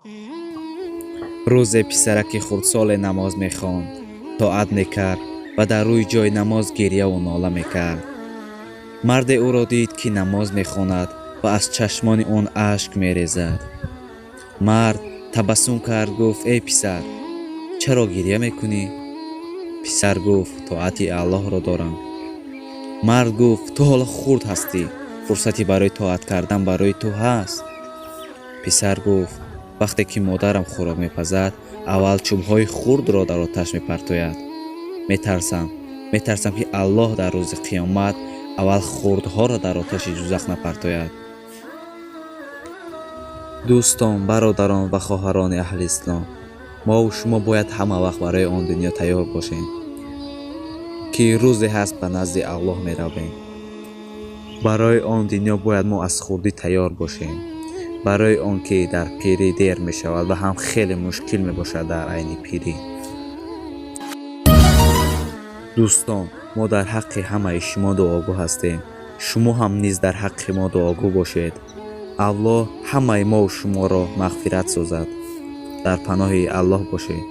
Рӯзе писараки хурдсоле намоз мехонд, тоат мекард ва дар рӯи ҷои намоз гирьяву нола мекард. Марде ӯро дид, ки намоз мехонад ва аз чашмони он ашк мерезад. Мард табассум кард, гуфт: «Эй писар, чаро гирья мекунӣ?» Писар гуфт: «Тоати Аллоҳро дорам». Мард гуфт: «Ту ҳоло хурд ҳастӣ, фурсате барои тоат кардан барои ту ҳаст». Писар гуфт: «Вақте ки модарам хӯрок мепазад, аввал чӯбҳои хурдро дар оташ мепартояд. Метарсам, метарсам, ки Аллоҳ дар рӯзи қиёмат аввал хурдҳоро дар оташи дӯзах напартояд». Дӯстон, бародарон ва хоҳарони аҳли ислом, мову шумо бояд ҳама вақт барои он дунё тайёр бошем, ки рӯзе ҳаст, ба назди Аллоҳ меравем. Барои он дунё бояд мо аз хурдӣ тайёр бошем, барои он ки дар пирӣ дер мешавад ва ҳам хеле мушкил мебошад дар айни пирӣ. Дӯстон, мо дар ҳаққи ҳамаи шумо дуогӯ ҳастем, шумо ҳам низ дар ҳаққи мо дуогӯ бошед. Аллоҳ ҳамаи мову шуморо мағфират созад. Дар паноҳи Аллоҳ бошед.